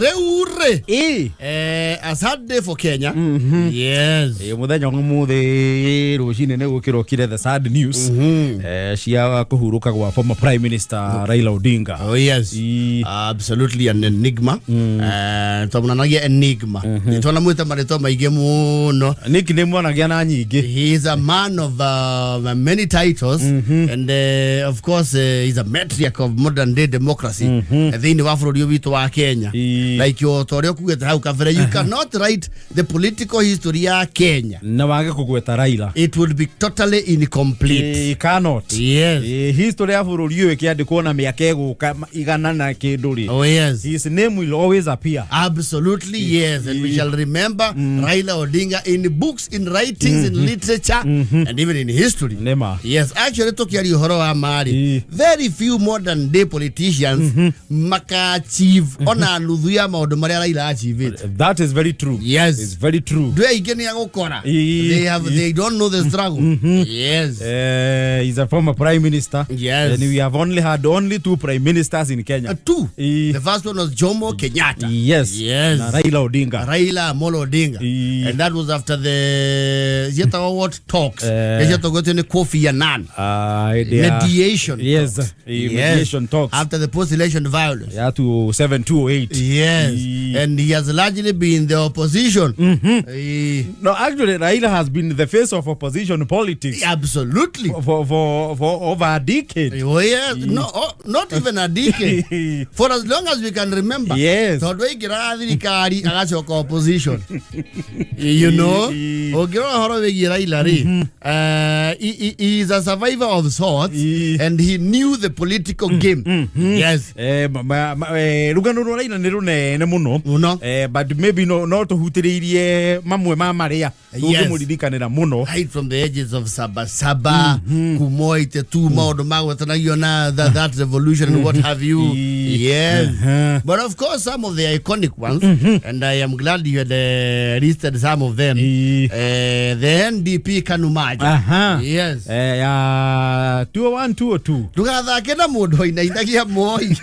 Rĩu rĩ, a sad day for Kenya. Yes. Mũthenya wa mũthĩ rũcinĩ nĩ gũkĩrokire the sad news cia kũhurũka gwa former prime minister Raila Odinga. Oh yes. Absolutely an enigma. Twamunanagia enigma. Nĩtwanamwĩta marĩtwa maingĩ mũno. Nickname wanagĩa na nyingĩ. He is a man of many titles and of course he's a matriarch of modern day democracy thĩinĩ wa bũrũri ũyũ witũ wa Kenya. Like o ta ũrĩa ũkugĩte hau kabere, you cannot write the political history ya Kenya na wage kũgweta Raila. It would be totally incomplete. Cannot. Yes. History ya bũrũri ũyũ ĩkĩandĩkwo na mĩaka ĩgũka igana na kĩndũ rĩ, Oh yes. his name will always appear. Absolutely, yes. And we shall remember Raila Odinga in books, in writings, in literature, and even in history. Nĩma. Yes, actually, tukiaria ũhoro wa mari, very few modern day politicians maka achieve ona nuthu ya maũndũ marĩa Raila achievĩte. That is very true. Yes. It's very true. Ndũ aingĩ nĩ agũkora. They don't know the struggle. Yes. He's a former prime minister. Yes. And we have only had only two prime ministers in Kenya. Two. The first one was Jomo Kenyatta. Yes. Yes. Na Raila Odinga. Raila Amolo Odinga. And that was after the cietagwo what talks? Ciatongotio nĩ Kofi Annan. Mediation Yes. talks. Mediation talks. After the post-election violence. Ya 27208. Yes. And he has largely been the opposition. No, actually, Raila has been the face of opposition politics Absolutely. for over a decade. Oh, yes. No, oh, not even a decade. For as long as we can remember. Tondũ aingĩraga thirikari agacoka opposition. Ũngĩrora ũhoro wĩgiĩ Raila rĩ, he is a survivor of sorts and he knew the political game. Yes. Rũgano rwa Raila nĩ rũnene mũno. Mũno. But maybe no tũhutĩrĩirie mamwe ma marĩa tũngĩmũririkanĩra mũno. Right from the ages of Sabasaba, kuma 82, maũndũ magwetanagio na that revolution and what have you. Yes. But of course, some of the iconic ones, and I am glad you had listed some of them. The NDP KANU merger. Yes. Ya 201 202. Ndũgathake na mũndũ wainainagia Moi.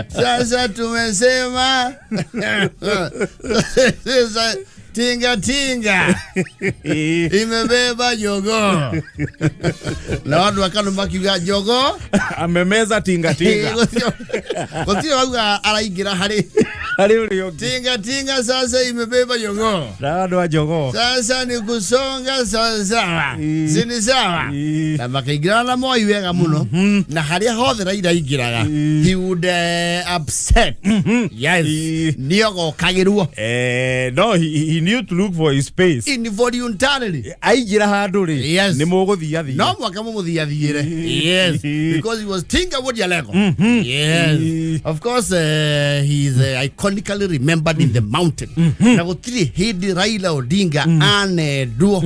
Sasa tumesema sasa tinga tinga imebeba jogoo na watu wakanu makiuga jogoo amemeza tinga tinga. Gũtirĩ wauga araingĩra harĩ harĩ ũrĩa ũngĩ. Tinga tinga sasa imebeba jogoo. Na andũ a jogoo. Sasa ni kusonga sawa sawa, sini sawa. Na makaingĩrana na Moi wega mũno na harĩa hothe Raila aingĩraga, he would upset. Yes. Nĩogokagĩrwo. No, he knew to look for his space. Involuntarily. Aingĩra handũ rĩ, nĩ mũgũthiathia. No mwaka mũmũthiathiĩre. Yes, because he was Tinga Wood Alego. Yes. Of course, he is iconically remembered in the mountain na gũtirĩ hĩndĩ Raila Odinga anendwo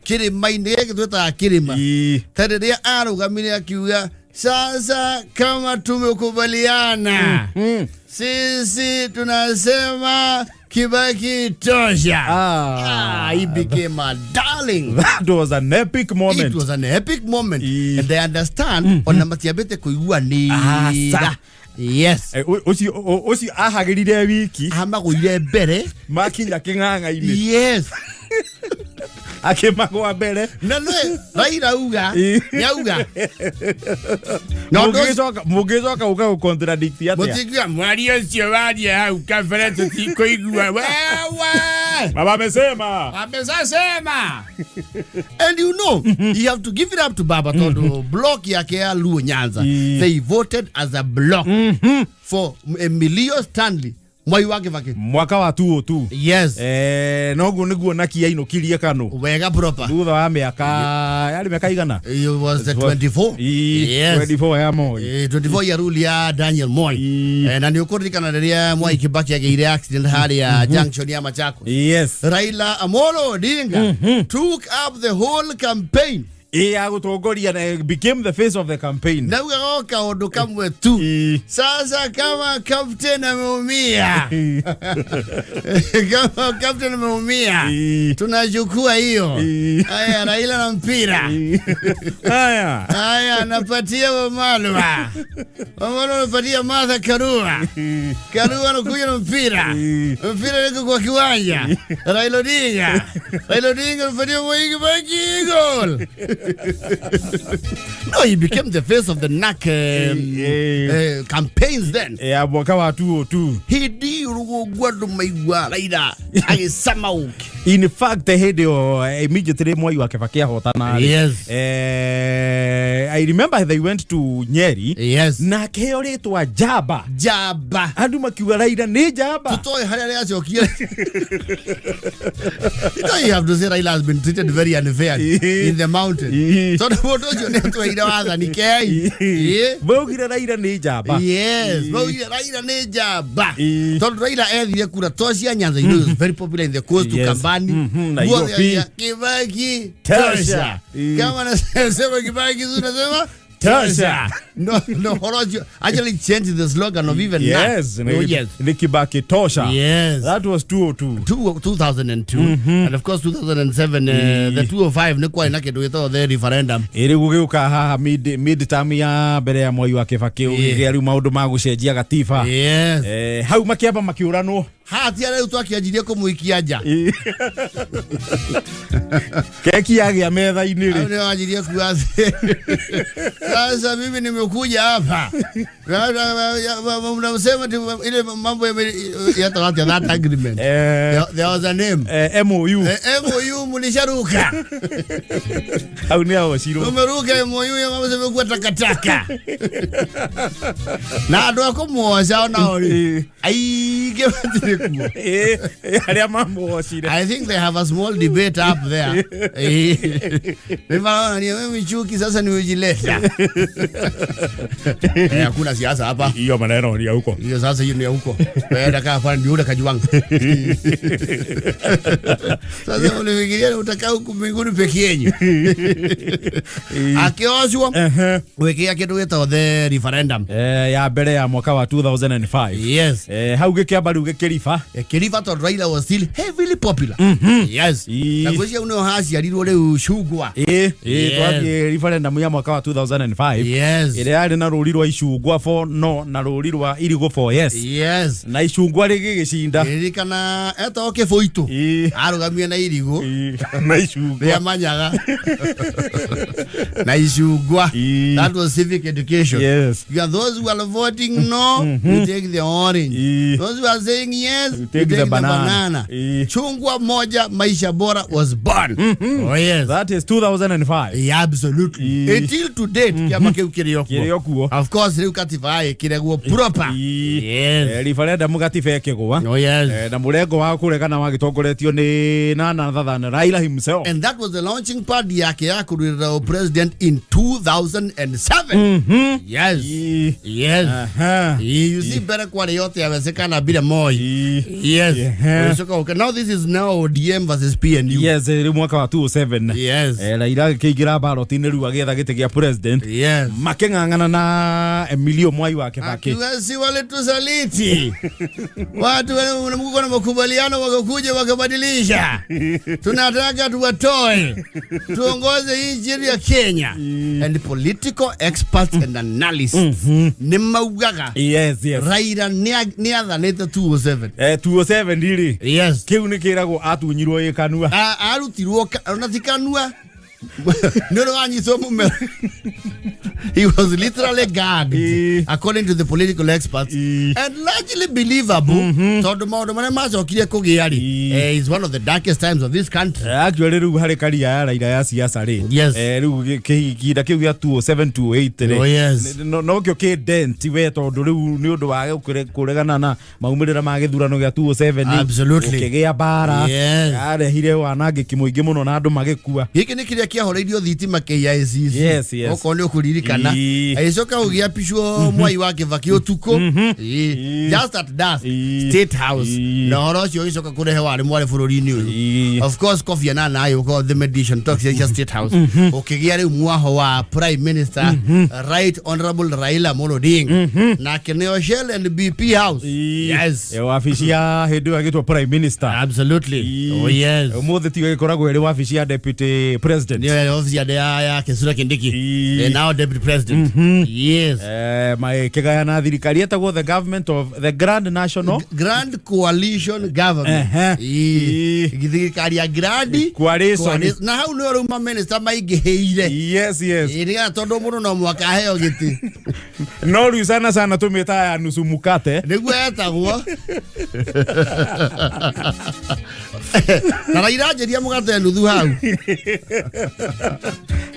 kĩrĩma-inĩ gĩkĩ twĩtaga kĩrĩma ta rĩrĩa arũgamire akiuga, "Sasa kama tumekubaliana, sisi tunasema Kibaki tosha." Ah. Ah, he became a darling. That was an epic moment. It was an epic moment. And I understand ona matiambĩte kũiguanĩra. Asa. Yes. Ũcio ahagĩrire wiki. Amagũire mbere. Makinya kĩng'ang'a-inĩ. Yes. Akĩmagwa mbere. Na nĩ Raila auga, nĩ auga. Na ũndũ ũcio- Mũngĩcoka ũka gũ-contradict atĩa? Mũtingiuga mwaria ũcio waria hau kabere tũtikũigua wewe. Baba amesema. Amesasema. And you know, you have to give it up to Baba tondũ block yake ya Luo Nyanza, they voted as a block for Emilio Stanley Mwai wa Kibaki. Mwaka wa 202. Yes. Noguo nĩguo Naki ainũkirie Kanu. Wega proper. Thutha wa mĩaka yarĩ mĩaka igana. It was the 24. Yes. 24 ya Moi. 24 year rule ya Daniel Moi. Na nĩ ũkũririkana rĩrĩa Mwai Kibaki agĩire accident harĩa junction ya Machakos. Yes. Raila Amolo Odinga took up the whole campaign. Ĩ ya gũtongoria na became the face of the campaign. Naugaga o kaũndũ kamwe tu. Sasa kama captain ameumia, kama captain ameumia, tunachukua hiyo. Haya, Raila na mpira. Haya. Haya, anapatia Wamalwa. Wamalwa anapatia Martha Karua. Karua anakuja na mpira. Mpira liko kwa kiwanja. Raila Odinga. Raila Odinga anapatia Mwai Kibaki goal. No, he became the face of the NAC campaigns then. Ya mwaka wa 202. Hĩndĩ ĩyo rũgongo andũ maigua Raila agĩcama ũkĩ. In fact, hĩndĩ ĩyo immediately Mwai wa Kibaki ahotana rĩ, I remember they went to Nyeri na akĩheo rĩtwa Njamba. Njamba. Andũ makiuga Raila nĩ njamba. Tutoe harĩa rĩacokire. You know, you have to say Raila has been treated very unfairly in the mountain. Tondũ mũndũ ũcio nĩ atweheire wathani kei. Maugire Raila nĩ njamba. Yes, maugire Raila nĩ njamba. Tondũ Raila ethire kura to cia Nyanza, you know, he was very popular in the coast, Ukambani. Nairobi. Guothe ya Kibaki Tosha. tosha. Kama nasema Kibaki, si unasema Tosha. No, horo ũcio actually changed the slogan of even now. Oh, yes. Nĩ Kibaki tosha. That was 202. 2002 and of course 2007, the 205 nĩ kwarĩ na kĩndũ gĩtagwo the referendum. Ĩ rĩu gũgĩũka haha mid term ya mbere ya Mwai wa Kibaki, ũgĩgĩa rĩu maũndũ ma gũcenjia gatiba. Hau makĩamba makĩũranwo. Hatia rĩu twakĩanjirie kũmũikia nja. Keki yagĩa metha-inĩ Hau rĩ. nĩo wanjirie kuga atĩ, sasa mimi nimekuja hapa, mnasema ati ile mambo ya that agreement. There was a name. MOU. MOU mlisharuka. Hau nĩ ahocirwo. Umeruka MOU ya mambo zimekuwa takataka na andũ a kũmwoca onao rĩ, aingĩ matirĩ kuo. Arĩa mamũhocire. I think they have a small debate up there. Nĩ maronania mimi chuki sasa nimejileta. Hakuna siasa hapa. Hiyo maneno ni ya huko. Hiyo sasa hiyo ni ya huko. Wewe kaa pale ndio utakajuanga. Sasa ulifikiria utakaa huku mbinguni peke yenyu. Akĩocwo gwĩkĩa kĩndũ gĩtagwo the referendum. Ya mbere ya mwaka wa 2005. Hau gĩkĩamba rĩu gĩkĩriba. Kĩriba tondũ Raila was still heavily popular. Yes. Na ngwĩciria hau nĩho haciarirwo rĩu Cungwa. Ĩ twathiĩ referendum ya mwaka wa 2005 ĩrĩa yarĩ na rũri rwa icungwa for no na rũri rwa irigũ for yes. Na icungwa rĩgĩgĩcinda. Ririkana etagwo Kĩbũitũ. Arũgamire na irigũ. Na icungwa. Nĩamanyaga. Na icungwa. That was civic education. You are those who are voting no, you take the orange. Those who are saying yes, you take the banana. banana. Chungwa moja, maisha bora was born. Oh yes. That is 2005. Yeah, absolutely. Until to date, kĩama kĩu kĩrĩ o kuo. Kĩrĩ o kuo. Of course, rĩu katiba ĩkĩregwo proper. Referendum gatiba ĩkĩgũa. Oh yes. Na mũrengo wa kũregana wagĩtongoretio nĩ none other than Raila himself. And that was the launching pad yake ya kũrũĩrĩra president in 2007. Yes. You see, mbere kwarĩ yote yawezekana bila Moi. Ũgĩcoka now this is now ODM versus PNU. Yes, rĩu mwaka wa 2007. Raila agĩkĩingĩra ballot-inĩ rĩu agĩetha gĩtĩ gĩa president. Makĩng'ang'ana na Emilio Mwai wa Kibaki. Akiwa si walitusaliti watu mko na makubaliano, wakakuja wakabadilisha. Tunataka tuwatoe, tuongoze nchi yetu ya Kenya. And political experts and analysts nĩ maugaga Raila nĩ athanĩte 207. 207 rĩ, kĩu nĩ kĩragwo atunyirwo ĩ kanua. Arutirwo ona ti kanua, nĩ ũrĩ wanyitwo mũmero. He was literally gagged, according to the political experts, and largely believable tondũ maũndũ marĩa macokire kũgĩa rĩ, is one of the darkest times of this country. Actually rĩu harĩ career ya Raila ya siasa rĩ, rĩu kĩhinda kĩu gĩa 2007 2008 rĩ, nokĩo kĩ dent we, tondũ rĩu nĩ ũndũ wa kũregana na maumĩrĩra ma gĩthurano gĩa 2007 rĩ, gũkĩgĩa mbara yarehire wanangĩki mũingĩ mũno na andũ magĩkua. Gĩkĩ nĩ kĩrĩa Kĩahoreirio thitima KICC. Yes. Okorwo nĩ ũkũririkana. Agĩcoka gũgĩapicwo Mwai wa Kĩbakĩ ũtukũ. Just at dusk. State House. Na ũhoro ũcio ũgĩcoka kũrehe warĩ mwarĩ bũrũri-inĩ ũyũ. Of course, Kofi Annan agĩũka the mediation talks cia State House. Ũkĩgĩa rĩu mwaho wa Prime Minister, Right Honorable Raila Amolo Odinga. Nake nĩo Shell and BP House. Yes. Wabici ya hĩndĩ ĩyo agĩtwo prime minister. Absolutely. Oh yes. Ũmũthĩ tiyo ĩkoragwo ĩrĩ wabici ya deputy president. Nĩyo office ya Kithure Kindiki. The now deputy president. Yes. Makĩgayana thirikari ĩtagwo the government of the Grand National Grand Coalition Government. Thirikari ya Grand Coalition. Na hau nĩho rĩu maminista maingĩhĩire. Yes. Nĩgetha tondũ mũndũ no mũhaka aheo gĩtĩ. No rĩu sana sana tũmĩtaga ya nusu mukate. Nĩguo etagwo. Na Raila anjĩria mũgate nuthu hau.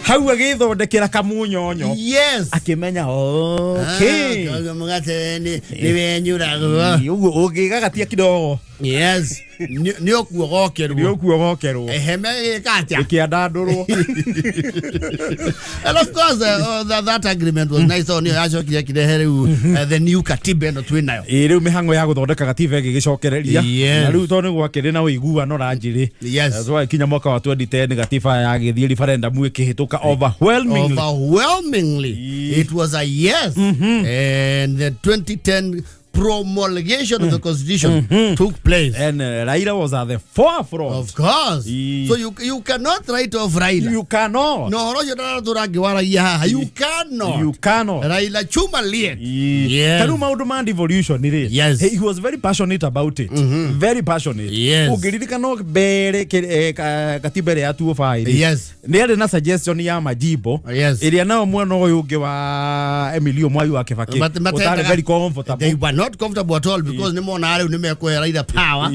Hau agĩthondekera kamunyonyo. Akĩmenya okay. Ah, mũgate nĩ wenyũragwo. Ũguo ũngĩgagatia kidogo. Yes. Nĩ ũkuogokerwo. Nĩ ũkuogokerwo. Eheme gĩka atĩa? Ĩkĩandandũrwo. And of course, that agreement was nice. So nĩyo yacokire ĩkĩrehe rĩu the new katiba ĩno twĩ nayo. Ĩ rĩu mĩhang'o ya gũthondeka gatiba ĩgĩgĩcokereria. Na rĩu tondũ nĩ gwakĩrĩ na ũiguano ranjĩrĩ. Twakinya mwaka wa 2010 gatiba yagĩthiĩ referendum ĩkĩhĩtũka overwhelmingly. Overwhelmingly. It was a yes. And the 2010 promulgation of the constitution took place. And Raila was at the forefront. Of course. So you cannot write off Raila. You cannot. No, horo ũcio ndaratũrangĩwaragia haha. You cannot. You cannot. Raila chuma liet. Yes. Tarĩu maũndũ ma devolution rĩ. Yes. He was very passionate about it. Very passionate. Yes. Ũngĩririkana mbere katiba ĩrĩa ya 2005 rĩ. Yes. Nĩ arĩ na suggestion ya majimbo. Yes. Ĩrĩa nao mwena ũyũ ũngĩ wa Emilio Mwai wa Kibaki ũtarĩ very comfortable. They were not comfortable at all because nĩ monaga rĩu nĩ mekũhe Raila power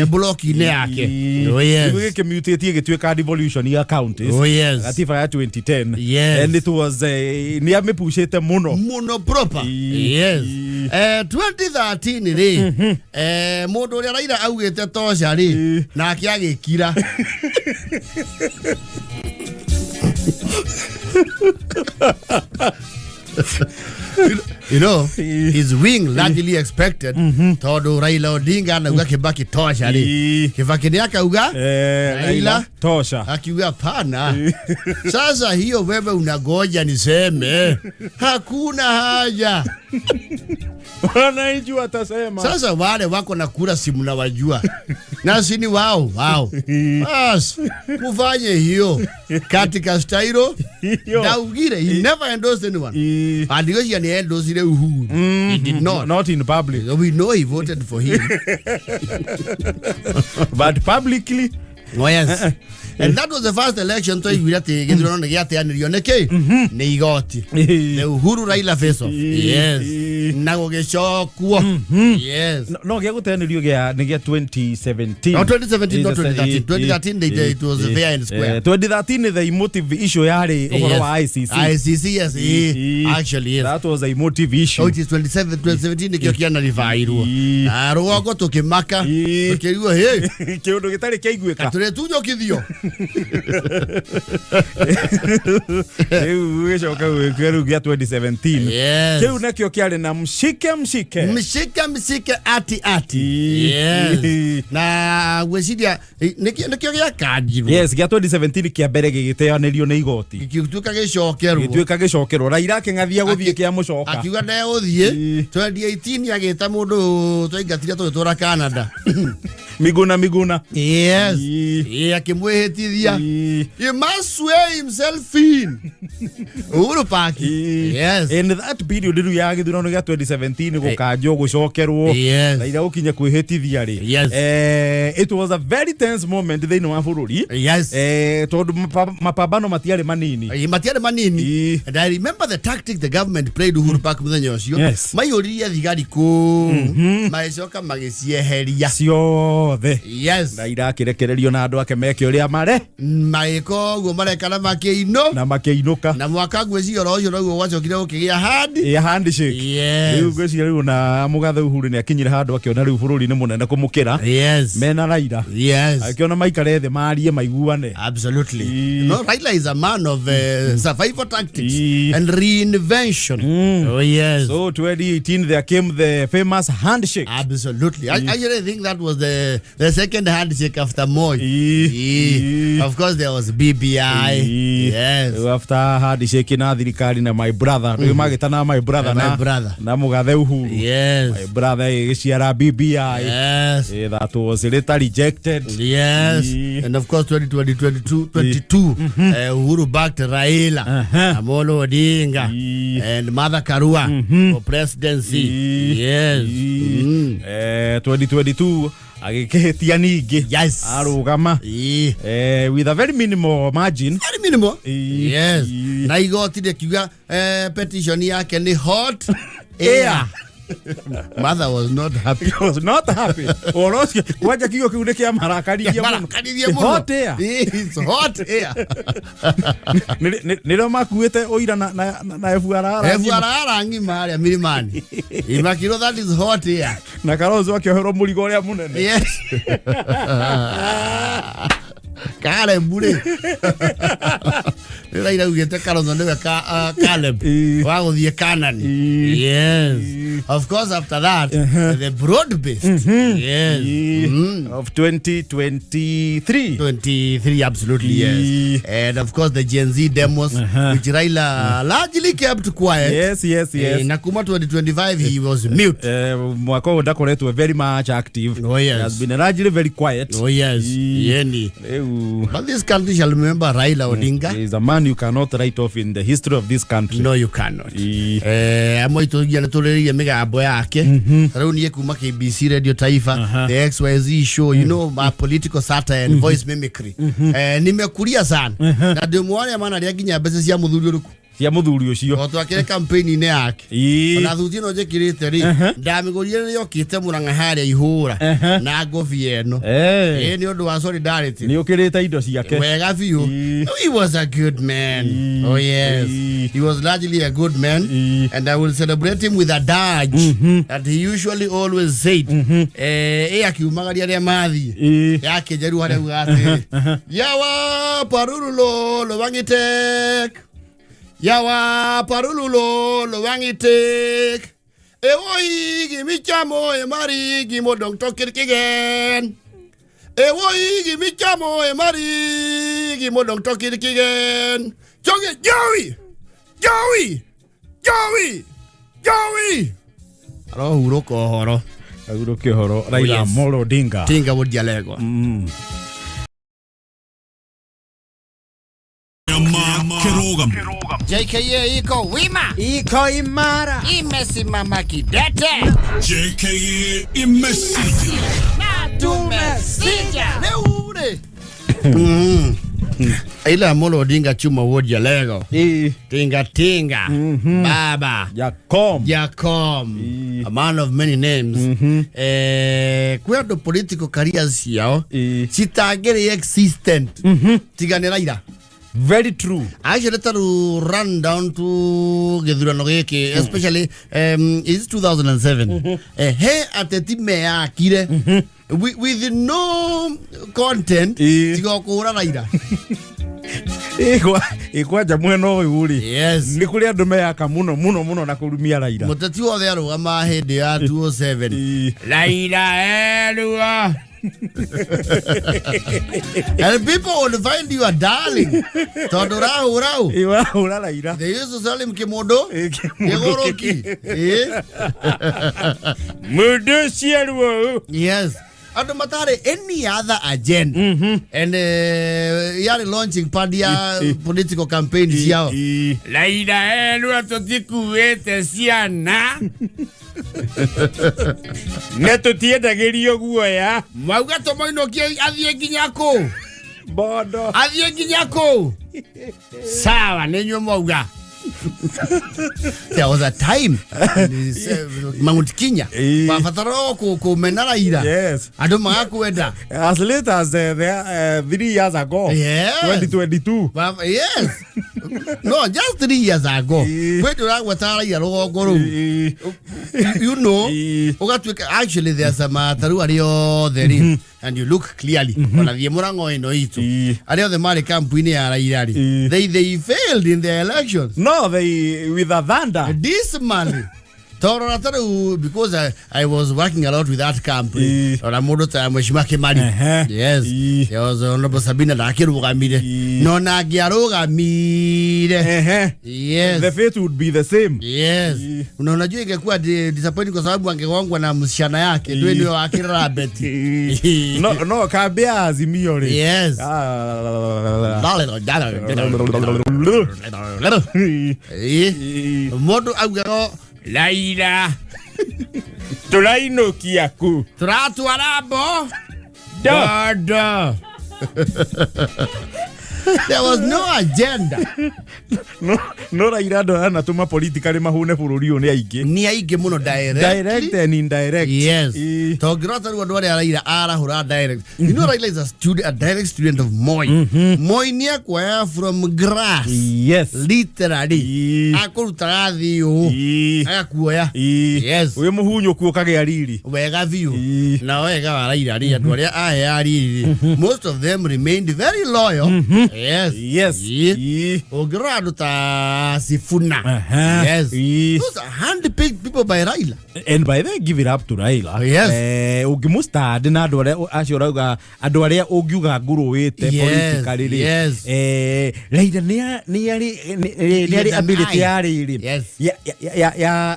block-inĩ yake. Oh yes. Rĩu gĩkĩmutĩtie gĩtuĩka devolution ya counties. Oh yes. Katiba ya 2010. Yes. And it was nĩ amĩpushĩte mũno. Mũno proper. Yes. 2013 rĩ, mũndũ ũrĩa Raila augĩte tosha rĩ, nake agĩkira. You know, his wing largely expected tondũ Raila Odinga anauga Kibaki tosha rĩ. Kibaki nĩ akauga Raila tosha. Akiuga pana. Sasa hiyo wewe unangoja niseme hakuna haja. Wananchi watasema. Sasa wale wako na kura si mnawajua. Na si ni wao wao. Bas, mufanye hiyo katika stailo. Ndaugire he never endorsed anyone. Andigocia ni endorsed Uhuru. He did not. Not in public. We know he voted for him. But publicly. Oh yes. And that was the first election twaiguire atĩ gĩthurano nĩ gĩateanĩrio nĩkĩ? Nĩ igoti. The Uhuru Raila face off. Yes. Na gũgĩcokwo. Yes. No gĩa gũteanĩrio gĩa nĩ gĩa 2017. No, 2017, not 2013. 2013 it was fair and square. 2013 the emotive issue yarĩ ũhoro wa ICC. ICC, yes. Actually, yes. That was the emotive issue. So it is 2017 nĩkĩo kĩanaribairwo. Na rũgongo tũkĩmaka. Tũkĩrigwo, hey. Kĩũndũ gĩtarĩ kĩaiguĩka. Tũrĩtunyũkithio. Rĩu gĩcoka gwĩka rĩu gĩa 2017. Yes. Kĩu nakĩo kĩarĩ na mshike mshike. Mshike mshike ati ati. Yes. Na gwĩciria nĩkĩo gĩakanjirwo. Yes, gĩa 2017 kĩa mbere gĩgĩteanĩrio nĩ igoti. Gĩgĩtuĩka gĩcokerwo. Gĩtuĩka gĩcokerwo. Raila akĩng'athia gũthiĩ kĩa mũcoka. Akiuga ndegũthiĩ. 2018 agĩta mũndũ twaingatire tũgĩtũra Canada. Miguna Miguna. Yes. Akĩmwĩhĩtithia. He must swear himself in. Uhuru Park. Yes. In that period rĩu ya gĩthurano gĩa 2017 gũkanjwo gũcokerwo. Yes. Raila gũkinya kwĩhĩtithia rĩ. Yes. It was a very tense moment thĩinĩ wa bũrũri. Yes. Tondũ mapambano matiarĩ manini. Matiarĩ manini. And I remember the tactic the government played Uhuru Park mũthenya ũcio. Yes. Maiyũririe thigari kũu. Magĩcoka magĩcieheria. Ciothe. Yes. Raila akĩrekererio na andũ ake meke ũrĩa Mare Magĩka ũguo mareka na makĩinũ na makĩinũka. Na mwaka ngwĩciria oro ũcio noguo gwacokire gũkĩgĩa hand ya handshake. Yes. Rĩu ngwĩciria rĩu na mũgathe Uhuru nĩ akinyire handũ akĩona rĩu bũrũri nĩ mũnene kũmũkĩra mena Raila, akĩona maikare thĩ marie maiguane. Absolutely. No, Raila is a man of survival tactics and reinvention. Oh, yes. So 2018 there came the famous handshake. Absolutely. I actually think that was the second handshake after Moi. Of course, there was BBI. Yes. After handshake na thirikari na my brother, rĩu magĩtana my brother, My na brother. Na mũgathe Uhuru. My brother ĩgĩciara BBI. That was later rejected. And of course, 2022, 22, Uhuru backed Raila Amolo Odinga and Martha Karua for presidency. 2022 agĩkĩhĩtia ningĩ, arũgama with a very minimal margin. Very minimal. Na igoti rĩkiuga petition yake nĩ hot air. Mother was not happy. He was not happy. Ũhoro ũcio kwanja kiugo kĩu nĩ kĩamarakaririe mũno. Marakaririe mũno. Hot air. It's hot air. Nĩrĩo makuĩte ũira na FRR. FRR ng'ima harĩa milimani. Imakirwo that is hot air. Na Kalonzo akĩoherwo mũrigo ũrĩa mũnene. Yes. Caleb rĩ. Nĩ Raila augĩte Kalonzo nĩwe Caleb wa gũthiĩ Canaan. Yes. Of course, after that, the broad based. Yes. Of 2023. 23, absolutely, yes. And of course the Gen Z demos, which Raila largely kept quiet. Na kuma 2025 he was mute. Mwaka ũyũ ndakoretwo very much active. He has been largely very quiet. Oh yes. Yeni. Rĩu But this country shall remember Raila Odinga. He is a man you cannot write off in the history of this country. No, you cannot. Amwe itũgia nĩ tũrĩrĩire mĩgambo yake. Rĩu niĩ kuma KBC Radio Taifa, the XYZ show, my political satire and voice mimicry. Nimekulia sana. Na ndĩ ũmwe wa arĩa manarĩa nginya mbeca cia mũthuri ũrĩkũ? Cia mũthuri ũcio. O twakĩre campaign-inĩ yake. Ona thuti ĩno njĩkĩrĩte rĩ, ndamĩgũrire rĩrĩa okĩte Mũrang'a harĩa ihũra na ngobia ĩno. Ĩ nĩ ũndũ wa solidarity. Nĩ ũkĩrĩte indo ciake. Wega biũ. He was a good man. Oh yes. He was largely a good man. And I will celebrate him with a dirge that he usually always said. Ĩ akiumagaria arĩa mathiĩ. Yakĩnjeru harĩa auga atĩrĩ, "Yawa parurulo lowang'itek. Yawa parurulo lowang'itek. Ewoi gimichamo e mari gimodong tokir kigen. Ewoi gimichamo e mari gimodong tokir kigen. Choge Joey! Joey! Joey! Joey!" Arohurũka ũhoro. Ahurũke ũhoro Raila Amolo Odinga. Tinga Wodialego. Kerogam. JKA iko wima. Iko imara. Imesimama kidete. JKA imesija. Tumesija. Leo rĩ. Raila Amolo Odinga Chuma Wodialego. Tinga tinga. Baba. Jakom. Jakom. A man of many names. Kwĩ andũ political careers ciao citangĩrĩ existent tiga nĩ Raila. Very true. Actually taru run down to gĩthurano gĩkĩ, especially is 2007, he ateti meyakire with no content tiga o kũhũra Raila. Ĩ kwanja mwena ũyũ rĩ, nĩ kũrĩ andũ meyaka mũno mũno mũno na kũrumia Raila. Mũteti wothe arũgama hĩndĩ ya 2007, "Raila erua," and people would find you a darling tondũ ũrahũra ũ. Ĩ, ũrahũra Raila. They used to sell him kĩmũndũ. Ĩ, kĩmũndũ. Kĩgũrũki. Ĩ. Mũndũ ũcio ruo. Yes, andũ matarĩ any other agenda and yarĩ launching pad ya political campaign ciao. "Raila erua tũtikuĩte ciana Na tũtiendagĩrio guoya." Mauga tũmũinũkie athiĩ nginya kũ? Bondo. Athiĩ nginya kũ? Sawa, nĩ inyuĩ mwauga. There was a time Mount Kenya wabatara kũmena Raila, andũ magakwenda. As late as 3 years ago. 2022. Yes, no, just 3 years ago. Kwĩ ndũragweta Raila rũgongo rũu ũgatuĩka actually there's some taru arĩa othe rĩ, and you look clearly, ona thiĩ mũrango ĩno itũ, arĩa othe marĩ kampu-inĩ ya Raila rĩ, they failed in the elections. No, they with a thunder. Dismally, torora ta rĩu, because I was working a lot with that camp. Ona mũndũ ta Mheshimiwa Kimani, yes, there was Honorable Sabina, ndakĩrũgamire, no na angĩarũgamire, The fate would be the same. Yes. Na unajua ingekuwa disappointing kwa sababu angegongwa na msichana yake ndio ndio akirara beti. No, kambi ya Azimio rĩ. Ah. Mũndũ augaga Raila Tũrainũkia ku? Tũratwara mbo dodo. There was no agenda. No Raila andũ anatũma politically mahũne bũrũri ũyũ nĩ aingĩ. Nĩ aingĩ mũno, direct. Direct and indirect. Yes. Tongĩrora ta rĩu andũ arĩa Raila arahũra direct. You know Raila is a student, a direct student of Moi. Moi nĩ akuoya from grass. Literally. Akũrutaga thĩ ũũ. Agakuoya. Wĩ mũhunyũku ũkagĩa riri. Wega biũ. Na wega wa Raila rĩ, andũ arĩa ahea riri, most of them remained very loyal. Yes. Ũngĩrora andũ ta Sifuna. Those are hand-picked people by Raila. And by the way, give it up to Raila. Ũngĩmũstand na andũ arĩa acio ũrauga, andũ arĩa ũngiuga ngũrũĩte politically rĩ, Raila nĩ arĩ He has an ability eye. ya rĩrĩ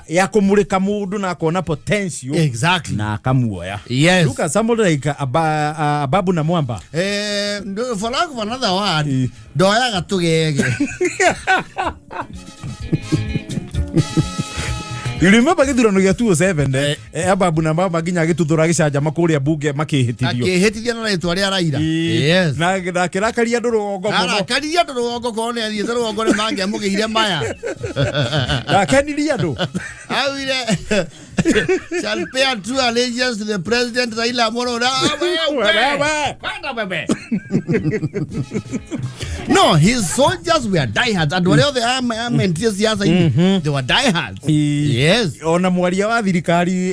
ya kũmũrĩka mũndũ na akona potential na akamuoya. Look at somebody like Ababu na Mwamba. No, for lack of another word, ndoyaga tũgege. You remember gĩthurano gĩa 2007, Ababu na Mwamba nginya agĩtuthũra gĩcanjama kũrĩa bunge makĩhĩtithio. Akĩhĩtithia na rĩtwa rĩa Raila. Na akĩrakaria andũ rũgongo mũno. Arakaririe andũ rũgongo, korwo nĩ athiĩte rũgongo nĩ mangĩamũgĩire maya. Na akenirie andũ. Augire, "Shall pay true allegiance to the President Raila Amolo Odinga." Wewe. Kwenda wewe. No, his soldiers were diehards. Andũ arĩa othe amentie siasa-inĩ, they were diehards. Ona mwaria wa thirikari,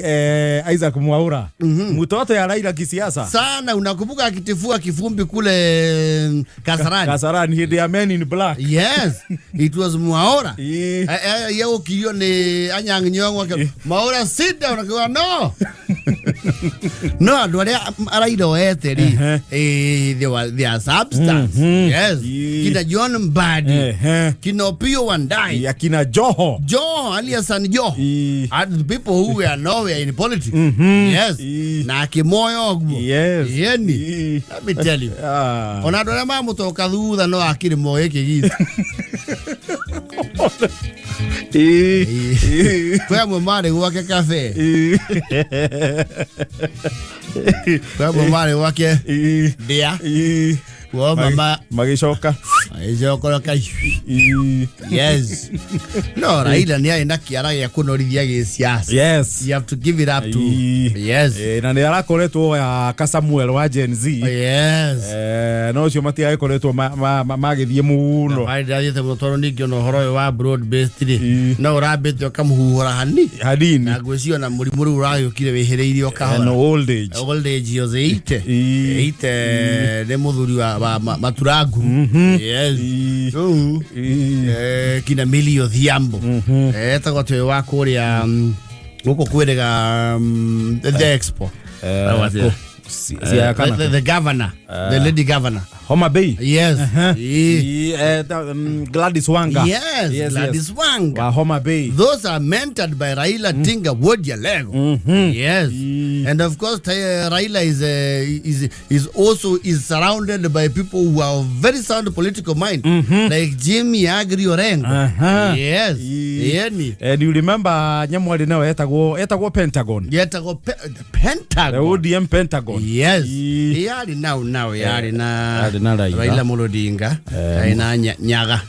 Isaac Mwaura, mtoto ya Raila kisiasa. Sana. Unakumbuka akitifua kifumbi kule Kasarani? Kasarani hĩndĩ ya Men in Black. Yes, it was Mwaura. Yaukirio nĩ Anyang' Nyong'o, "Mwaura, sit down." Akiuga no andũ arĩa Raila oete rĩ, they are substance. Kina John Mbadi, kina Opiyo Wandayi, akina Joho. Joho, alias San Joho, and the people who were nowhere in politics. Na akĩmoya ũguo. Yeni. Let me tell you. Ona andũ arĩa mamũtoka thutha no akĩrĩ moĩ kĩgitĩ. Kwĩ amwe marĩ gwake cafe. Kwĩ amwe marĩ gwake ndĩa. Kuo mama Magĩcoka. Magĩcokoroka. Yes. No, Raila nĩ arĩ na kĩara gĩa kũnorithia gĩsiasa. You have to give it up to. Na nĩ arakoretwo ya ka Samuel wa Gen Z. No ũcio matiagĩkoretwo magĩthiĩ mũno. Thabarĩ ndĩrathiĩte mũno tondũ ningĩ ona ũhoro ũyũ wa broad based rĩ, no ũrambĩte ũkamũhuhũra hani hanini. Na ngwĩciria ona mũrimũ rĩu ũragĩũkire wĩhĩrĩirie o kahora. No old age. Old age yothe ite ite nĩ mũthuri wa Maturangu. Rĩu kina Millie Odhiambo, etagwo atĩ ũyũ wa kũrĩa gũkũ kwĩrĩga the expo. Siaya kana? The governor, the lady governor. Homa Bay. Yes. Gladys Wanga. Yes, Gladys Wanga. Wa Homa Bay. Those are mentored by Raila Tinga Wuod Jalego. Yes. And of course, Raila is also is surrounded by people who are of very sound political mind, like Jimmy Agri Orengo. Yes. Yani. And you remember nyamwari nayo etagwo Pentagon. Yetagwo the Pentagon. The ODM Pentagon. Pentagon. Yes. Yarĩ now now yarĩ na Yarĩ na Raila. Raila Amolo Odinga, yarĩ na Nyaga.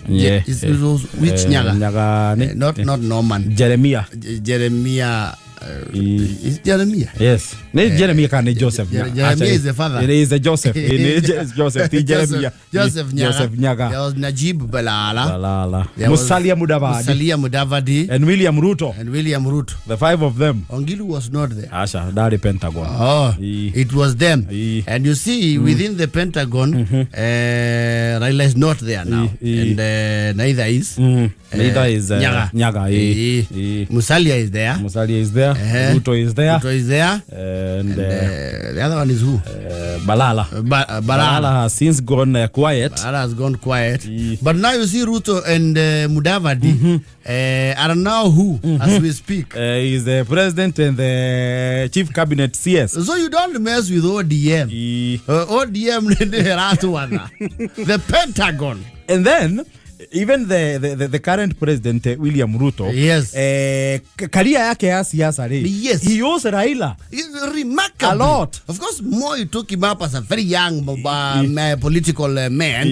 Which Nyaga? Nyaga Not Norman. Jeremia. Jeremia, is Jeremia? Yes, nĩ Jeremia kana nĩ Joseph? Jeremia is the father. It is a Joseph. It is Joseph, ti Jeremia. Joseph Nyaga. Joseph Nyaga. There was Najib Balala. Balala. There was Musalia Mudavadi. Musalia Mudavadi. And William Ruto. And William Ruto. The five of them. Ongilu was not there. Aca, ndarĩ Pentagon. Oh, it was them. And you see, within the Pentagon, Raila is not there now. And neither is Neither is Nyaga. Nyaga. Musalia is there. Musalia is there. Ruto is there. Ruto is there. And The other one is who? Balala. Balala. Balala has since gone quiet. Balala has gone quiet. But now you see Ruto and Mudavadi are now who, as we speak? He's the president and the chief cabinet CS. So you don't mess with ODM. ODM nĩ ĩratwatha. The Pentagon. And then even the current president, William Ruto, career yake ya siasa rĩ, he owes Raila Remarkably. a lot. Of course, Moi took him up as a very young political man.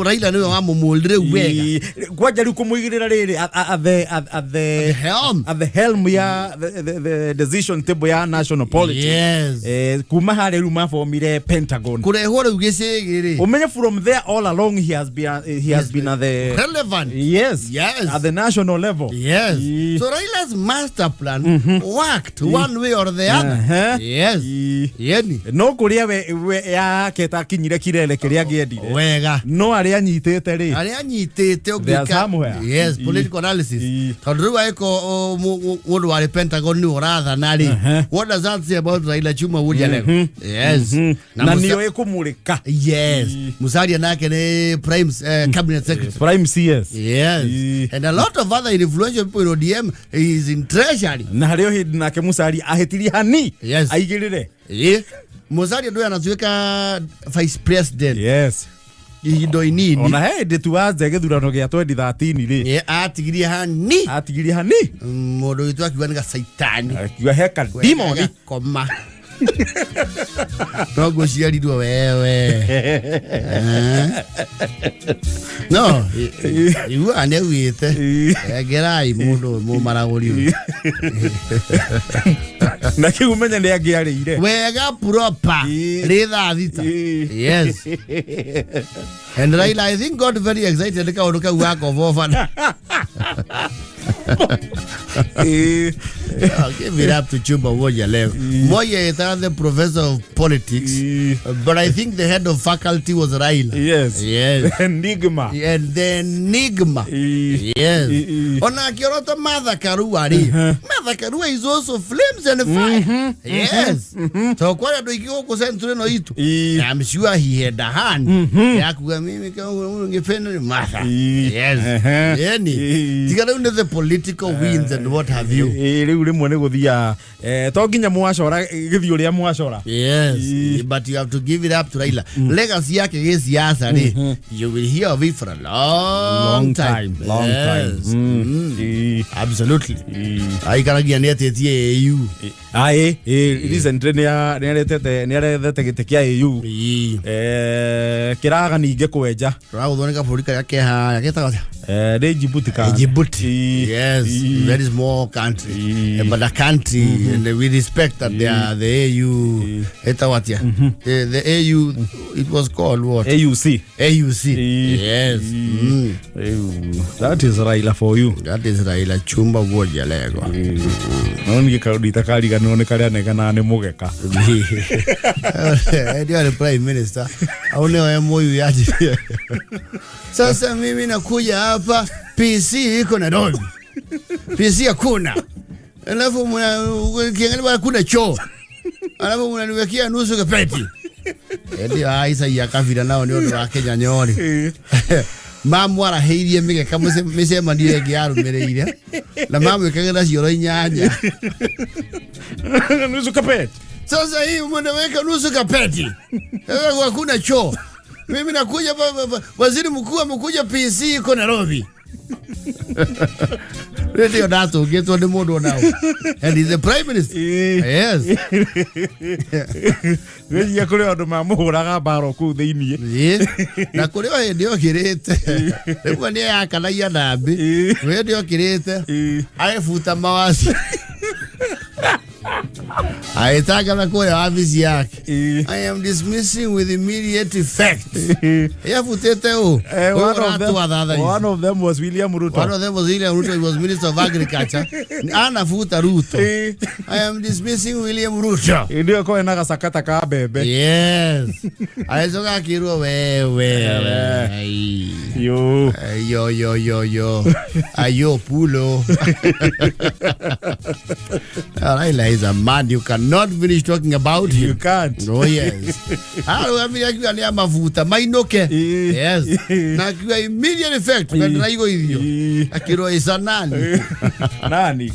Raila niwe wamũmũrire wega. Kwanja rĩu kũmũigĩrĩra rĩrĩ at the The helm. At the helm ya the decision table ya national politics. Kuma harĩa rĩu mabomire Pentagon. Kũrehwo rĩu gĩcĩgĩ rĩ. Umenye from there all along he has been at the Relevant. At the national level. So Raila's master plan worked one way or the other. Yeni. No kũrĩa we yake takinyire kirere kĩrĩa angĩendire, Wega. no arĩa anyitĩte rĩ, Arĩa anyitĩte. They are somewhere. Yes, political analysis. Tondũ rĩu angĩkorwo mũndũ warĩ Pentagon nĩ ũrathana rĩ, what does that say about Raila Chuma Wujalego? Yes. Na nĩo ĩkũmũrĩka. Yes. Musalia nake nĩ prime cabinet secretary. Prime CS. And a lot of other influential people in ODM is in treasury. Na harĩ o hĩndĩ nake Musalia ahĩtirie hani aigĩrĩre. Musalia ndio anatuĩka vice president ihinda inini. Ona he hĩndĩ tuwanze gĩthurano gĩa 2013 rĩ, Atigirie hani. Atigirie hani. Mũndũ witũ akiuga nĩ gacaitani. Akiuga he kadimoni. Koma no ngũciarirwo wewe. Eh. No iguaga nĩ augĩte engerai mũndũ mũmaragũri ũyũ. Na kĩu ũmenye nĩ angĩarĩire Wega proper rĩ thaa 6. Yes, and Raila, I think, got very excited kaũndũ kau gakoboba. I'll give it up to Chumba Woja leo. Moi is the professor of politics, but I think the head of faculty was Raila. Enigma. And the enigma. Ona akiorota Martha Karua rĩ, Martha Karua is also flames and fire. Yes. So kwa andũ aingĩ gũkũ century ĩno itũ, I'm sure he had a hand ya kuga mimi kama ungependa ni Martha. Yani, tiga rĩu nĩ the political winds and what have you. Rĩu rĩmwe nĩ gũthia to nginya mwacora gĩthiĩ ũrĩa mwacora. Yes, but you have to give it up to Raila. Legacy yake gĩsiasa rĩ, you will hear of it for a long time. Long time. Absolutely. Aikaragia nĩ atĩtie AU. Aä recently nĩ arethete gĩtĩ kĩa AU. Kĩraga ningĩ kwenja. Tũragũthwo nĩ kabũrũri karĩa ke harĩa getagwo atĩa? Nĩ Djibouti kana? Djibouti. Yes, very small country. But a country, and we respect that they are the AU. Ĩtagwo atĩa? The AU, it was called what? AUC. AUC. Yes. That is Raila for you. That is Raila Chumba Woja Lego. No niĩ kaũndũ itakariganĩrwo nĩ karĩa neganaga nĩ mũgeka. Ndio ni prime minister au ndio MOU yaje? Sasa mimi nakuja hapa, PC iko Nairobi, PC hakuna, alafu kiangalia hakuna choo, alafu mnaniwekea nusu kapeti. Ndio Isaia Kabira nao nĩ ũndũ wa Kenya nyori mamwarahĩirie mĩgeka mĩcemanio ĩngĩ yarũmĩrĩire na mamwĩkagĩra cioro 8. Nusu kapeti. Sasa hii mnaweka nusu kapeti. Sasa hakuna choo. Mimi nakuja waziri mkuu amekuja, PC iko Nairobi. Rĩndĩ ĩyo ndatũngĩtwo nĩ mũndũ onaũ and he's the prime minister. Yes. Wĩigie kũrĩ andũ mamũhũraga mbara kũu thĩiniĩ. Yes. Na kũrĩ o hĩndĩ okĩrĩte rĩmwe nĩ yakanagia ndambĩ hĩndĩ okĩrĩte agĩbuta mawasi agĩtangatha kũrĩa wabici yake, "I am dismissing with immediate effect." Yabutĩte ũ? Eh, Ũyũ one of them- ũratwatha thaa ici. one of them was William Ruto. One of them was William Ruto. He was Minister of Agriculture. Anafuta Ruto. "I am dismissing William Ruto." Hĩndĩ ĩyo kwarĩ na gacakata ka mbembe. Yes. Agĩcoka akĩrwo wewe. Ai. Yo. Yo yo yo yo. Ayo pulo. Raila is a man you cannot finish talking about him. You can't. Oh yes. Arũgamire akiuga nĩ amabuta mainũke. Yes. Na akiuga immediate effect bendera igũithio. Akĩrwo isa nani? Nani?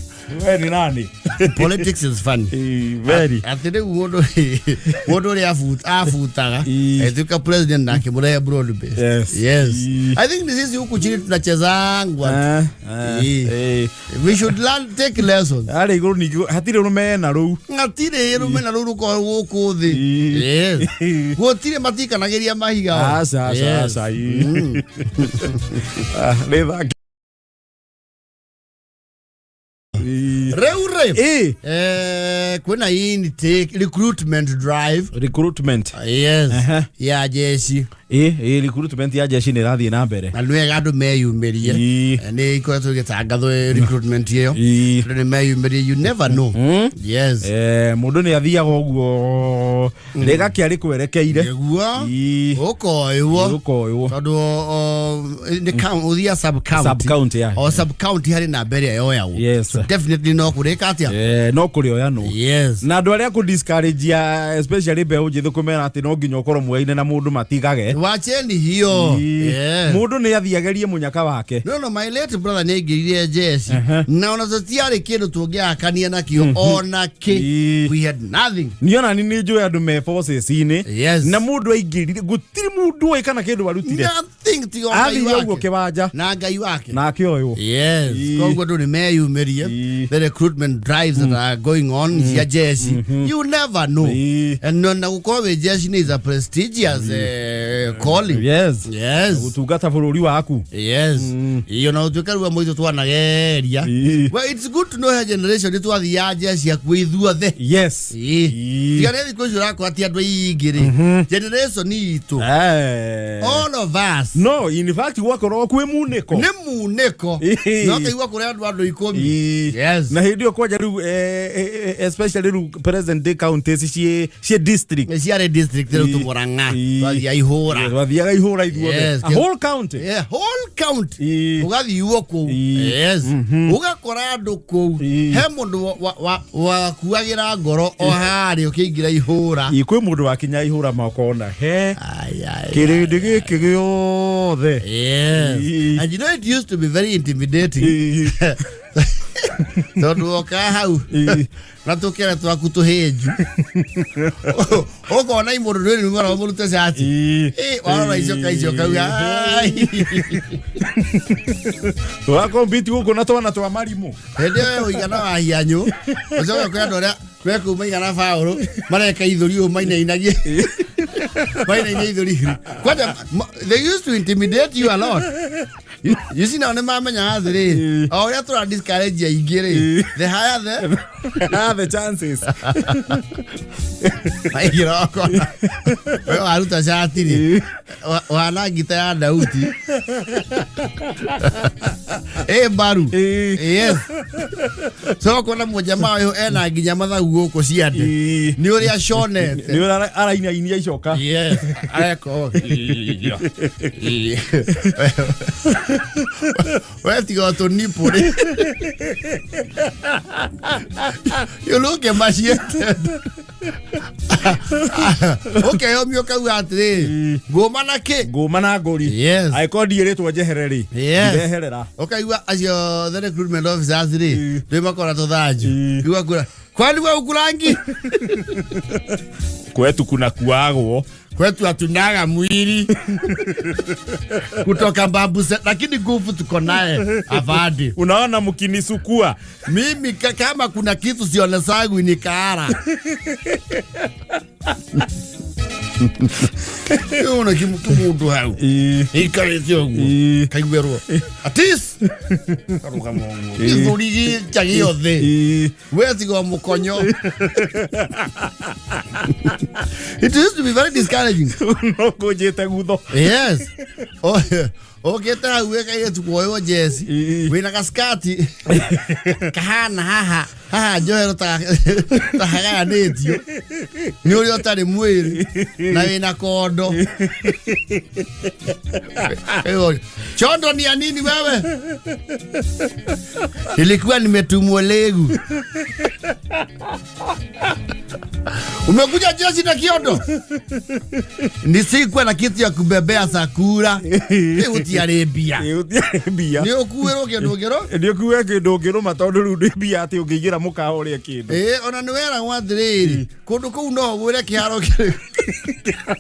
We ni nani? Politics is funny. Very. Atĩ rĩu mũndũ ũrĩa abutaga agĩtuĩka president na akĩmũrehe broad base. Yes. I think this is huku chini tunachezangwa tu. We should learn, take lessons. Harĩa igũrũ ningĩ hatirĩ rũmena rũu. Gatirĩ rũmena rũu rũkoragwo gũkũ thĩ. Yes. Gũtirĩ matikanagĩria mahiga o. Aca, aca, aca. Ah, nĩ thaki. Rĩu rĩ, kwĩna intake recruitment drive. Recruitment. Yes, ya jeshi. Ĩ recruitment ya jeshi nĩ ĩrathiĩ na mbere. Na nĩ wega andũ meyumĩrie. Nĩ ikoretwo ĩgĩtangathwo recruitment ĩyo. Andũ nĩ meyumĩrie, you never know. Yes. Mũndũ nĩ athiaga ũguo rĩgakĩa rĩkwerekeire. Nĩguo ũkoywo. Ũkoywo. Tondũ nĩ ũthiaga sub county. Sub county, yeah. O sub county harĩ namba ĩrĩa yoyagwo. So definitely no kũrĩka atĩa? No kũrĩoyanwo. Yes. Na andũ arĩa kũ discourage especially mbeũ njĩthĩ kũmera atĩ no nginya ũkorwo muoyaine na mũndũ matigage. Wacheni hiyo. Yes. Mũndũ nĩ athiĩ agerie mũnyaka wake. No, my late brother nĩ aingĩrire jeshi na ona tũtiarĩ kĩndũ tũngĩakania nakĩo ona kĩ. We had nothing. Niĩ ona ni nĩ njũĩ andũ me forces-inĩ. Yes. Na mũndũ aingĩrire gũtirĩ mũndũ ũĩ kana kĩndũ arutire. Nothing tiga o Ngai Athire ũguo wake. kĩwanja. Na Ngai wake. Na akĩoywo. Yes. Koguo andũ nĩ meyumĩrie. The recruitment drives that are going on cia jeshi. You never know. And na gũkorwo wĩ jeshi nĩ is a prestigious calling. Yes. Yes. Gũtungata bũrũri waku. Yes. Iyo na ũtuĩke rĩu amwe itũ twanageria. Well, it's good to know her generation nĩ twathiaga jeshi hakuhĩ ithuothe. Tiga nĩ thikũ ici ũrakora ti andũ aingĩ rĩ. Generation itũ. All of us. No, in fact gwakorwo kwĩ munĩko. Nĩ munĩko. No kaigua kũrĩ andũ 10. Yes. Na hĩndĩ ĩyo kwanja rĩu especially rĩu present day counties ciĩ district. Nĩ ciarĩ district rĩu tũmũrang'a. Twathiaga ihũra. Twathiaga ihũra ithuothe. Yes. A whole county. Yeah, whole county. Ũgathiwo kũu. Yes. Ũgakora andũ kũu. He mũndũ wakuagĩra ngoro o harĩa ũkĩingĩra ihũra. Ĩ, kwĩ mũndũ wakinya ihũra makona he Ai, ai, kĩrĩndĩ gĩkĩ gĩothe. Yes. And you know it used to be very intimidating. Tondũ woka hau na tũkere twaku tũhĩnju ũkona imũndũ ndwĩrĩ numara ũmũrute cati. Warora icoka icio kauga "Ai." Tũrakompiti gũkũ na twana twa marimũ. Hĩndĩ ĩyo ũigana wa hianyũ ũcoke kwĩ andũ arĩa mekuma igana baũrũ mareka ithũri ũũ mainainagie mainainia ithũri. Kwanja they used to intimidate you a lot. You see now nĩ mamenya atĩrĩ o ũrĩa tũra discourage aingĩ rĩ, the higher the Ah, the chances. Maingĩra ũkona we waruta cati rĩ wana ngita ya Dauti ĩ mbaru. Yes, so kuona mũjamaa ũyũ ena nginya mathagu gũkũ ciande nĩ ũrĩa aconete. Nĩ ũrĩa arainainia icoka. Yes, areka ũũ. We tiga tũnipũ rĩ, you look emaciated ũkeyomia ũkauga atĩrĩ ngũma na kĩ. Ngũma na ngũri. Yes. Angĩkorwo ndiĩrĩtwo njehere rĩ, ndireherera. Ũkaigua acio the recruitment officers rĩ ndĩ makora tũthanju igua kura kwani we ukurangi. Kwetu kuna kuagwo. Kwetu hatunaga mwili kutoka Mbambuse, lakini nguvu tuko naye avadi. Unaona mkinisukua. Mimi kama kuna kitu sionesangu ni kaara. Ona kimundu hau ikarĩte ũguo kaiguerwo atis karũgama ũguo gĩthũri gĩkya gĩothe we tiga o mũkonyo. It used to be very discouraging. No kũnjĩte gutho. Yes, ũkĩte hau wĩ kairĩtu kuoywo jeci wĩna gaskati kahana haha haha njohero ta hagayanĩtio nĩ ũrĩa ũtarĩ mwĩrĩ na wĩna kondo. Ĩyo, chondo ni ya nini wewe? Ilikuwa nimetumwa legu. Umekuja jeshi na kiondo? Nisikuwa na kitu ya kubebea sakura. Gũtiarĩ mbia. Gũtiarĩ mbia. Nĩ ũkuĩrwo kĩndũ ngĩro? Nĩ ũkuue kĩndũ ũngĩrũma tondũ rĩu ndĩ mbia atĩ ũngĩingĩra mũkawa ũrĩe kĩndũ. Ĩĩ, ona nĩ weragwo atĩrĩrĩ, kũndũ kũu no ũgwĩre kĩharo kĩrĩ.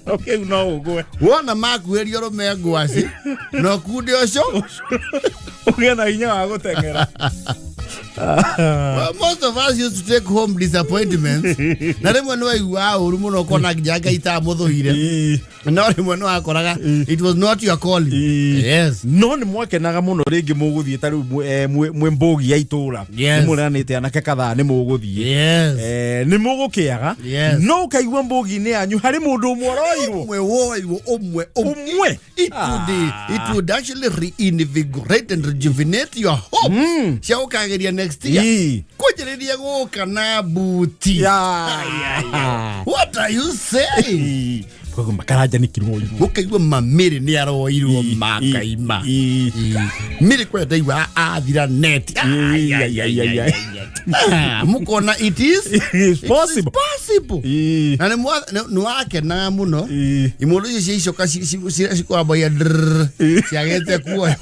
Kĩu no ũgwe. Wona makuĩrio rũme ngwaci na ũkunde ũcio. Ũgĩe na hinya wa gũteng'era. Well, most of us used to take home disappointments. Na rĩmwe nĩ waiguaga ũru mũno ũkona nginya Ngai ta amũthũire. No rĩmwe nĩ wakoraga it was not your calling. Yes. No nĩ mwakenaga mũno rĩngĩ mũgũthiĩ ta rĩu mwĩ mbũgi ya itũra. Yes. Nĩ mũreranĩte anake kadhaa nĩ mũgũthiĩ. Yes. Nĩ mũgũkĩaga. Yes. No ũkaigua mbũgi-inĩ yanyu harĩ mũndũ ũmwe ũroirwo. Ũmwe woirwo ũmwe ũmwe. Ũmwe. It would actually reinvigorate and rejuvenate your hopes cia gũkageria next year. Kwanjĩrĩria gũka na buti. What are you saying? Koguo makaranja nĩ kĩroirwo. Gũkaigua mamĩrĩ nĩ aroirwo makaima. Mĩrĩ kwenda ndaigua athira net. Ai, ai, ai, ai, ai. Ah, mukona it is It's possible. It is possible. Na nĩ wakenaga mũno imũndũ icio cia icoka cikwambagia drrrr, ciagĩte kuoyo.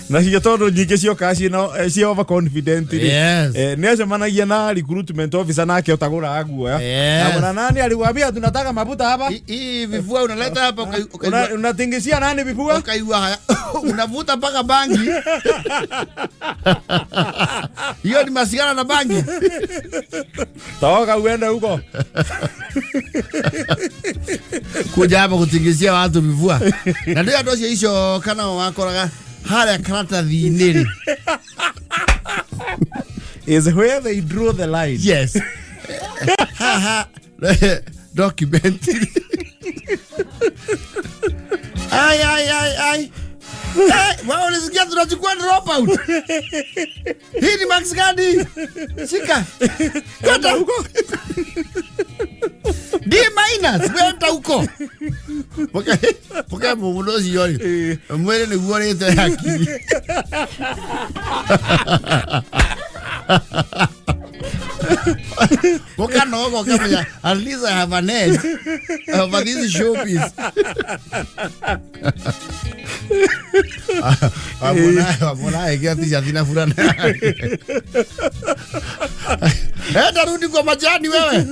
Nacio tondũ nyingĩ ciokaga ciĩ overconfident rĩ. Yes. Nĩ acemanagia na recruitment officer nake ũtagũraga guoya. Yes. Na nani aliwaambia tunataka mafuta hapa? Hii vifua unaleta hapa Unatingishia nani vifua? Ukaigua haya unavuta mpaka bangi. Hiyo ni masigara na bangi. Toka uende huko. Kuja hapa kutingizia watu vifua. Na ndio andũ acio ico kana wakoraga harĩa karatathi-inĩ rĩ. Is where they draw the line. Yes, haha document. Ai, ai, ai, ai. Hey, wao ulisikia tunachukua drop out. Hii ni max gani? Shika. Kwenda huko. D minus, kwenda huko. Poka mũndũ ũcio rĩ. Mwĩrĩ nĩguo ũrĩte hakiri. Ũkanoga ũkamenya at least I have an edge over this showbiz. Wamwona ĩkĩra t-shirt na burana yake. Enda rudi kwa majani wewe.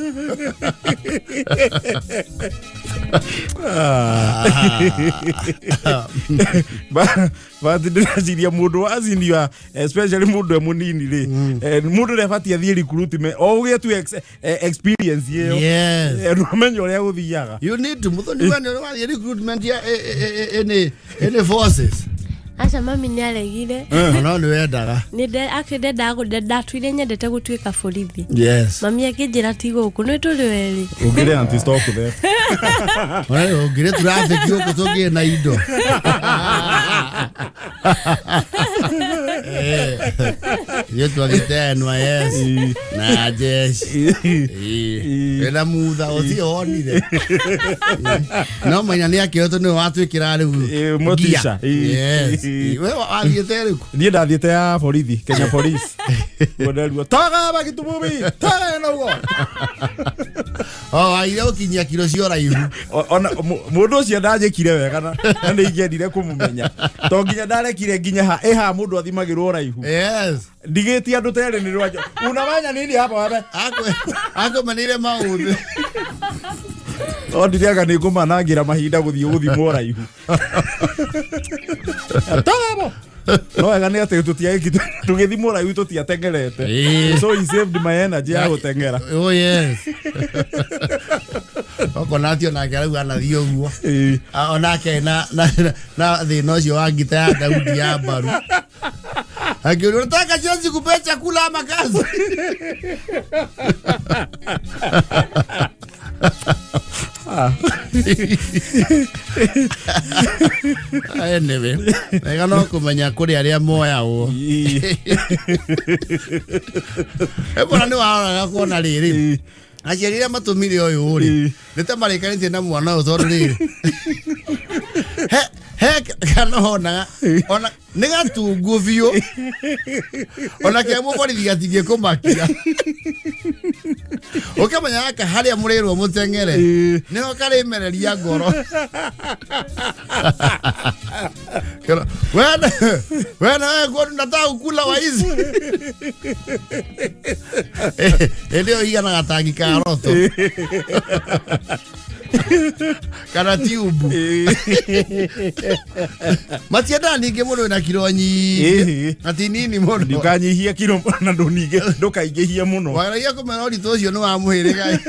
But ndĩreciria mũndũ wa senior, especially mũndũ e mũnini rĩ, mũndũ ndebatiĩ athiĩ recruitment o ũgĩe tu experience ĩyo. Ndũmenya ũrĩa gũthiaga. You need to muthoni we nĩ wathiĩ recruitment ya any forces. Aca, mami nĩ aregire. No nĩ wendaga. Actually ndendaga ndatuire nyendete gũtuĩka borithi. Mami akĩnjĩra ti gũkũ nĩ tũrĩ werĩ. Ũngĩrĩ anti stop theft. Ũngĩrĩ traffic gũkũ tũngĩrĩ na indo. Ithuĩ twathiĩte NYS na jeshi. Wĩna mutha ũcio wonire no maina nĩ akĩotwo nĩwe watwĩkĩra rĩu Motisha. gear. Yes. We wathiĩte rĩku? Niĩ ndathiĩte ya borithi, Kenya Police. Nderuo toga hapa kitumubi toga eno huko. O waire gũkinyia kiro cia ũraihu. Ona mũndũ ũcio ndanjĩkire wega na nĩ ingĩendire kũmũmenya to nginya ndarekire nginya ha ĩha mũndũ athimagĩrwo ũraihu. Ndigĩtie andũ terĩ nĩ rwanjo unafanya nini hapa wewe? Akũmenire maũthĩ. No ndiriaga nĩ ngũmanangĩra mahinda gũthiĩ gũthimwo ũraihu. Tabo no wega nĩ atĩ tũtiagĩki tũgĩthimwo ũraihu tũtiatengerete. So he saved my energy ya gũteng'era. Oh yes. Okona atĩ onake arauga anathiĩ ũguo. Onake na thĩna ũcio wa ngita ya Daudi ya mbaru. Akiuliwa, unataka Chelsea kupea chakula ama kazi? Anyway, wega no kũmenya kũrĩ arĩa moyagwo. Ĩbora nĩ waroraga kuona rĩrĩ aciari arĩa matũmire ũyũ rĩ nĩ ta marĩkanĩtie na mwana ũyũ tondũ rĩrĩ he kana onaga ona nĩ gatungu biũ ona kĩa mũborithi gatingĩkũmakia ũkĩmenya gaka harĩa mũrĩrwo mũteng'ere nĩho karĩmereria ngoro. Kero, wena wena wewe kwani unataka kukula waizi. Ĩndĩ ĩyo igana gatangi ka roto kana tiubu matiendaga ningĩ mũndũ wĩna kiro nyingĩ na ti nini mũno. Ndukanyihie kiro na ndũningĩ ndũkaingĩhie mũno. Wageragia kũmera ũritũ ũcio nĩ wa mũhĩrĩga.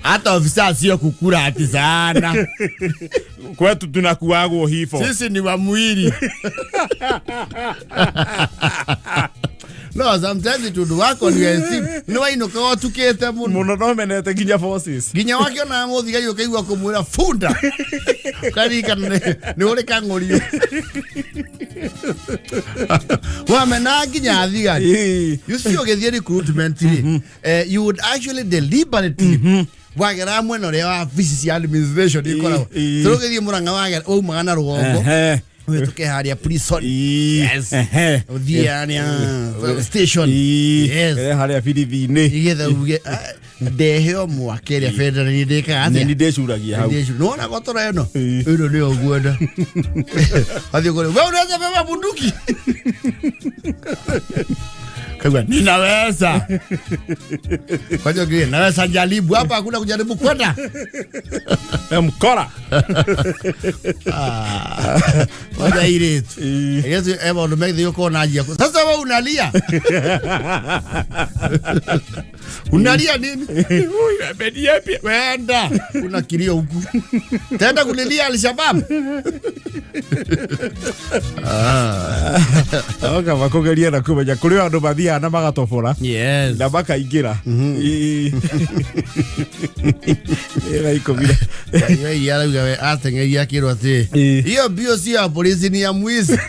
Hata ofisa sio kukula ati sana. Kwetu tunakuagwo hivyo. Sisi ni wa mwili. No, sometimes it would work on your esteem. Nĩ wainũkaga ũtukĩte mũno. Mũno no menete nginya forces. Nginya wakĩona mũthigari ũkaigua kũmwĩra funda. Ũkaririkana nĩ ũrĩ kang'ũrio. Wamena nginya thigari. You see ũgĩthiĩ recruitment rĩ, you would actually deliberately wagera mwena ũrĩa wa wabici cia administration ikoragwo. Tondũ ũgĩthiĩ Mũrang'a wagera waumaga na rũgongo. Ũhĩtũke harĩa prison. Yes. Ũthiĩ harĩa station. Yes. Harĩa birithi-inĩ. Igetha uge ndehe o mwaka ĩrĩa bendera nĩ ndĩkaga atĩa? Nĩ ndĩcuragia hau. Nĩwona gotora ĩno? Ĩno nĩyo ngwenda. Athiĩ kũrĩ, wewe unaweza beba bunduki? Kaigua, ninaweza. Kwanza ukiwa, naweza jaribu hapa, hakuna kujaribu kwenda. Mkora. Kwanza airĩtu. Airĩtu e maũndũ megiĩ ũkorwo na njia. Sasa wewe unalia. Unalia nini? Wenda. Kuna kilio huku. Tenda kulilia Al-Shabaab. Oka makũgeria na kũmenya kũrĩ andũ mathiaga na magatobora. Yes. Na makaingĩra. Ĩra ikũmi. Yeye arauga we ateng'eria akĩrwo atĩ hiyo mbio sio ya polisi ni ya mwizi.